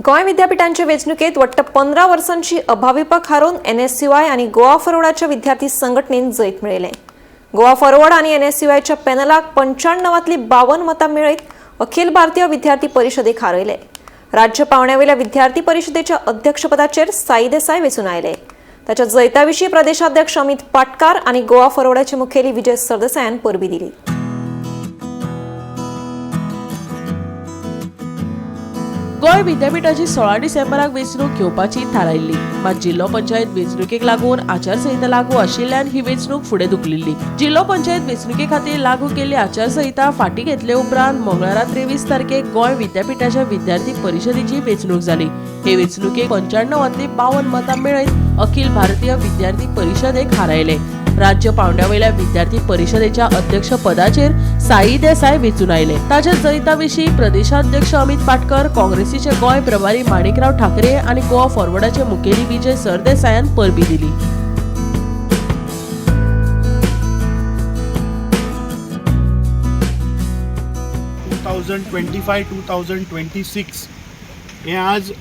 गोंय विद्यापीठांचे वेंचणुकेत वट्ट 15 वर्सांची अभाविपक हारोवन एनएसयूआय आनी गोवा फॉरवर्डाच्या विद्यार्थी संघटनेन जैत मेळयलें. गोवा फॉरवर्ड आनी एनएसयूआयच्या पॅनलाक 95तली 52 मतां मेळयत अखिल भारतीय विद्यार्थी परिशदेक हारयले. राज्य पावंड्यावेल्या विद्यार्थी परिशदेच्या अध्यक्षपदाचेर साई देसाय वेंचून आयले. ताच्या जैताविशीं प्रदेशाध्यक्ष अमित पाटकार आनी गोवा फॉरवर्डाचे मुखेली विजय सरदेसायान परबी दिली. गोंय विद्यापीठाची 16 डिसेंबराक वेंचणूक घेवपाची थारायल्ली. मात जिल्लो पंचायत वेंचणुकेक लागून आचारसंहिता लागू आशिल्ल्यान ही वेंचणूक फुडें धुकलिल्ली. जिल्लो पंचायत वेंचणुके खातीर लागू केल्ली आचारसंहिता फाटीं घेतले उपरांत मंगळारा 23 तारखेक गोंय विद्यापीठाच्या विद्यार्थी परिशदेची वेंचणूक जाली. हे वेंचणुकेक 95तली 52 मतां मेळयत अखिल भारतीय विद्यार्थी परिशदेक हारायले. राज्य पावंड्यावयल्या विद्यार्थी परिशदेच्या अध्यक्ष पदाचेर साई देसाय वेंचून आयले. ताच्या जैता विशीं प्रदेशाध्यक्ष अमित पाटकर, काँग्रेसीचे गोंय प्रभारी माणिकराव ठाकरे आनी गोवा फॉरवर्डाचे मुखेली विजय सरदेसायान परबी दिली. 2025 2026 हें आज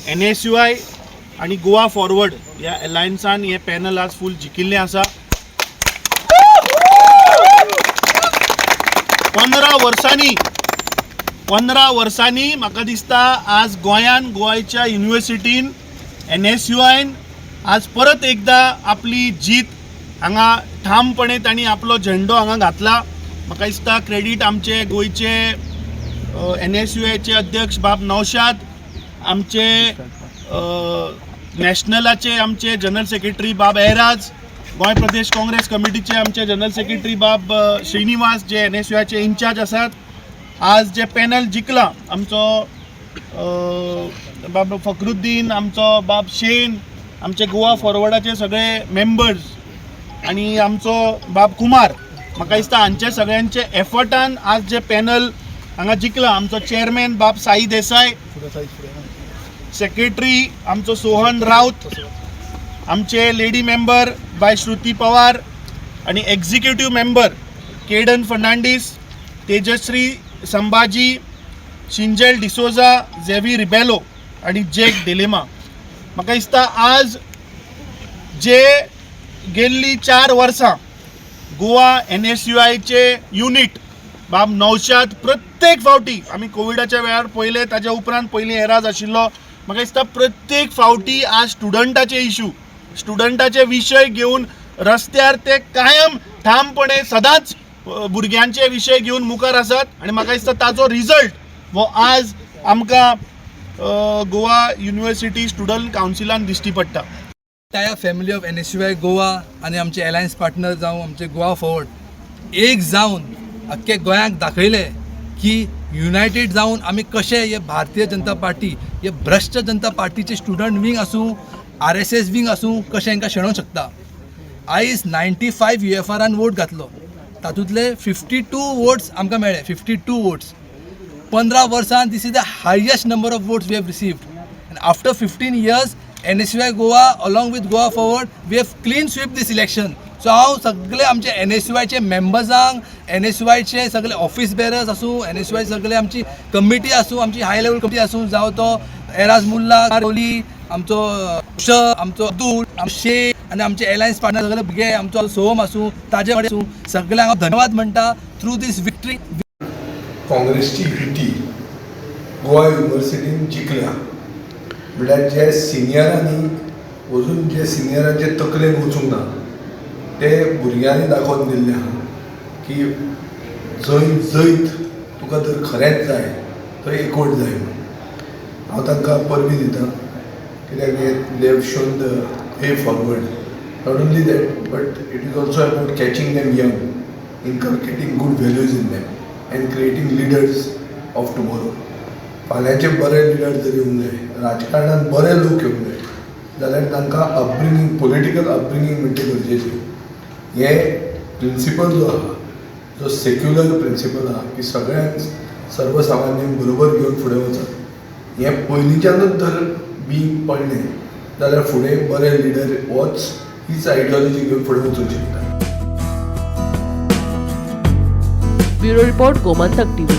एनएसयूआय आनी गोवा फॉरवर्ड ह्या एलायन्सान हें पॅनल आज फूल जिखिल्लें आसा. 15 वर्सांनी, 15 वर्सांनी म्हाका दिसता आज गोंयान, गोंयच्या युनिवर्सिटीन एनएसयूआयन आज परत एकदां आपली जीत हांगा ठामपणे तांणी आपलो झेंडो हांगा घातला. म्हाका दिसता क्रेडीट आमचे गोंयचे एनएसयूआयचे अध्यक्ष बाब नौशाद, आमचे नॅशनलाचे आमचे जनरल सेक्रेटरी बाब एराज, गोंय प्रदेश काँग्रेस कमिटीचे आमचे जनरल सेक्रेटरी बाब श्रीनिवास, जे एनएसयूआयचे इन्चार्ज आसात. आज जे पॅनल जिखला, आमचो बाब फकरुद्दीन, आमचो बाब शेन, आमचे गोवा फॉरवर्डाचे सगळे मेंबर्स आनी आमचो बाब कुमार, म्हाका दिसता हांचे सगळ्यांचे एफर्टान आज जे पॅनल हांगा जिखला. आमचो चेअरमॅन बाब साई देसाय, सेक्रेटरी आमचो सोहन राऊत, आमचे लेडी मेंबर बाय श्रुती पवार आणि एक्झिक्युटिव्ह मेंबर केडन फर्नांडीस, तेजश्री संभाजी, शिंजेल डिसोजा, झेवी रिबेलो आणि जेक डिलेमा. म्हाका दिसता आज जे गेल्ली 4 वर्सां गोवा एनएसयूआयचे युनिट बाब नौशाद प्रत्येक फावटी, आमी कोविडाच्या वेळार पळयले, ताच्या उपरांत पयलीं एराज आशिल्लो, म्हाका दिसता प्रत्येक फावटी आज स्टुडंटाचे इशू, स्टुडंटाचे विशय घेवन रस्त्यार ते कायम ठामपणे सदांच भुरग्यांचे विशय घेवन मुखार आसात. आनी म्हाका दिसता ताचो रिजल्ट हो आज आमकां गोवा युनिवर्सिटी स्टुडंट कावन्सिलान दिश्टी पडटा. Entire family of NSUI Goa आनी आमचे एलायन्स पार्टनर जावं आमचे गोवा फॉरवर्ड एक जावन अख्खे गोंयाक दाखयलें की युनायटेड जावन आमी कशे हे भारतीय जनता पार्टी, हे भ्रश्ट जनता पार्टीचे स्टुडंट विंग आसूं, आरएसएस विंग आसूं, कशें हांकां शेणोवंक शकता. आयज 95 युएफआरान वोट घातलो, तातूंतले 52 वोट्स आमकां मेळ्ळे. 52 वोट्स 15 वर्सां, this is the highest number of votes we have received. And after 15 years, NSUI Goa along with Goa Forward, we have clean sweep this election. So हांव सगळे आमचे एनएसयूआयचे मेंबर्सांक, एनएसयूआयचे सगळे ऑफिस बेरर्स आसूं, एनएसयूआय सगळे आमची कमिटी आसूं, आमची हाय लेवल कमिटी आसूं, जावं तो एराज मुल्ला रोली, आमचो श आमचो अब्दुल, आमचो शेख आनी आमचे एलायन्स पार्टनर सगळे भुरगे, आमचो सोम आसूं, ताजे कडेन आसूं, सगळ्यांक हांव धन्यवाद म्हणटा थ्रू दीस विक्ट्री. काँग्रेसची युती गोवा युनिवर्सिटीन जिखल्या म्हणल्यार जे सिनियरांनी अजून जे सिनियरांचे तकलेन वचूंक ना ते भुरग्यांनी दाखोवन दिल्लें आहा की जंय जैत तुका जर खरेंच जाय थंय एकवट जाय म्हणून. हांव तांकां परबीं दिता कित्याक हे they've shown the way forward. Not only that, but it is also about catching them young, inculcating good values in them and creating leaders of tomorrow. फाल्यांचे बरे लिडर जर येवंक जाय, राजकारणात बरे लोक येवंक जाय जाल्यार तांकां अपब्रिंगींग, पॉलिटिकल अपब्रिंगींग म्हणटा गरजेचें. हें प्रिंसिपल जो आहा, जो सेक्युलर प्रिंसिपल आहा की सगळ्यांक, सर्वसामान्यांक बरोबर घेवन फुडें वचप, हें पयलींच्यानूच जर बी पडलें जाल्यार फुडें बरे लिडर होच हीच आयडियोलॉजी घेवन फुडें वचूंक शकता. Bureau report, Gomantak TV.